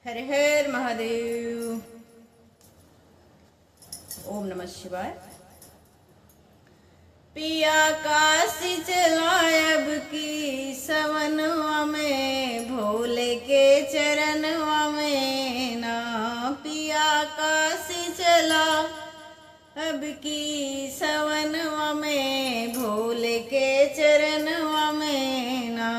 हर हर महादेव। ओम नमः शिवाय। पिया काशी चलायब की सवनवा में, भोले के चरणवा में ना। पिया काशी चला अब की सवनवा में, भोले के चरणवा में ना।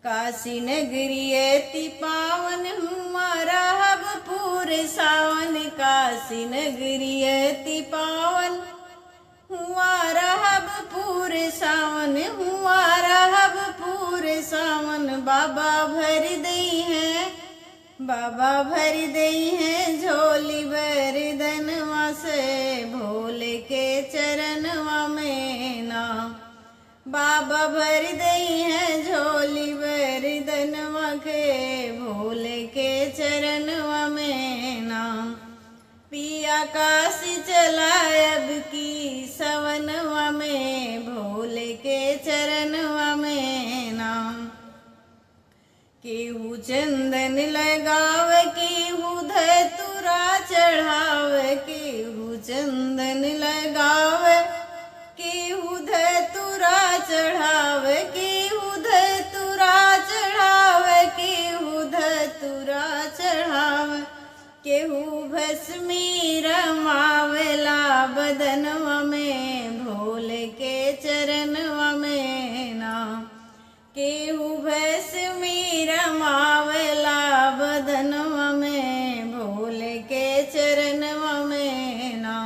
काशी नगरी अति पावन हुआ रहब पूरे सावन। काशी नगरी अति पावन हुआ रहब पूरे सावन, हुआ रहब पूरे सावन। बाबा भर दई है, बाबा भर दई है झोली बरदनवा से, भोले के चरणवा में ना। बाबा भर दई है झोली बरदनवा के, भोले के चरणवा में ना। पिया काशी चलायब की सवनवा में, भोले के चरणवा में ना। केहू चंदन लगावे, केहू धतुरा चढ़ावे। केहू चंदन लगावे, केहू धतुरा चढ़ावे। केहू धतुरा चढ़ावे, केहू धतुरा चढ़ावे। केहू भस्मी रमावेला बदनवा में, भोले के चरणवा में ना। केहू भस्मी रमावेला बदनवा में, भोले के चरणवा में ना।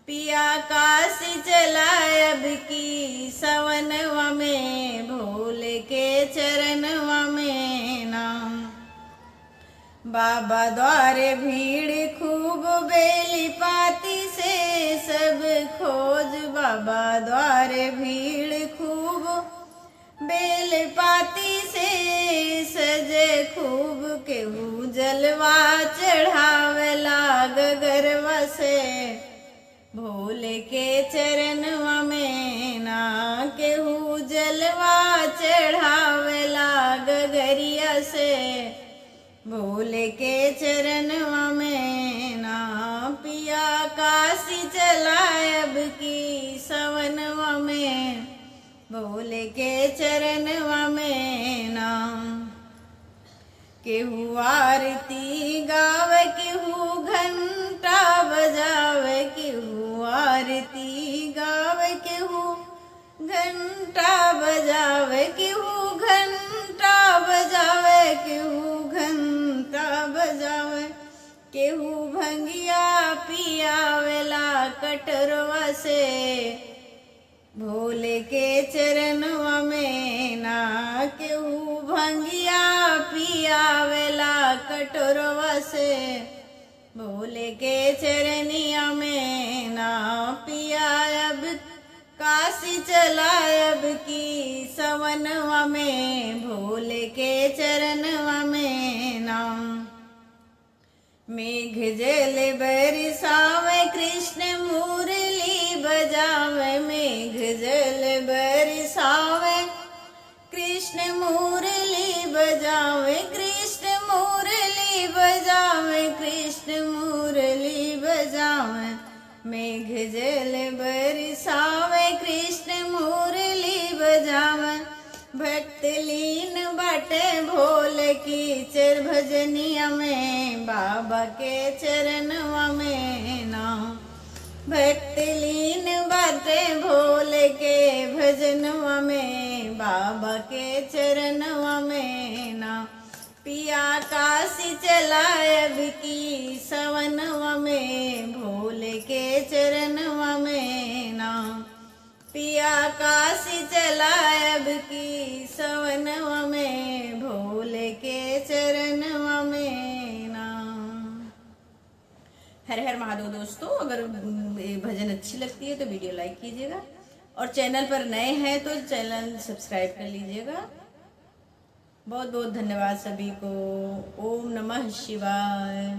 पिया काशी चलायब की सवनवा में, भोले के चरणवा में ना। बाबा द्वारे भीड़ खूब बेली पाती से सब खोज। बाबा द्वारे भीड़ खूब बेल पाती से सजे खूब। केहू जलवा चढ़ावेला गगरवा से, भोले के चरणवा में ना। केहू जलवा चढ़ावेला गगरिया से, भोले के चरणवा में ना। पिया काशी चलायब की सवनवा में, भोले के चरणवा में ना। केहू आरती गावे, केहू घंटा बजावे। केहू आरती गावे, केहू घंटा बजावे। केहू घंटा बजावे, केहू घंटा बजावे। केहू भंगिया पियावेला कटोरवा से, भोले के चरणवा में ना। केहू भंगिया पियावेला कटोरवा से, भोले के चरनिया में ना। पिया अब काशी चलायब की सवनवा में, भोले के चरणवा में ना। मेघ जल बरसावे, कृष्ण मुरली बजावे। मेघ जल बरसावे, कृष्ण मुरली बजावे। कृष्ण मुरली बजावे, कृष्ण मुरली बजावे। मेघ जल बरसावे, कृष्ण मुरली बजावे। भक्त लीन बाटे भोले की चर भजनिया में, बाबा के चरणवा में ना। भक्त लीन बाटे भोले के भजनवा में, बाबा के चरणवा में ना। पिया काशी चलायब की सवनवा में, भोले के चरणवा में ना। पिया काशी चलायब की सवनवा में, भोले के चरणवा में ना। हर हर महादेव। दोस्तों, अगर भजन अच्छी लगती है तो वीडियो लाइक कीजिएगा और चैनल पर नए हैं तो चैनल सब्सक्राइब कर लीजिएगा। बहुत बहुत धन्यवाद सभी को। ओम नमः शिवाय।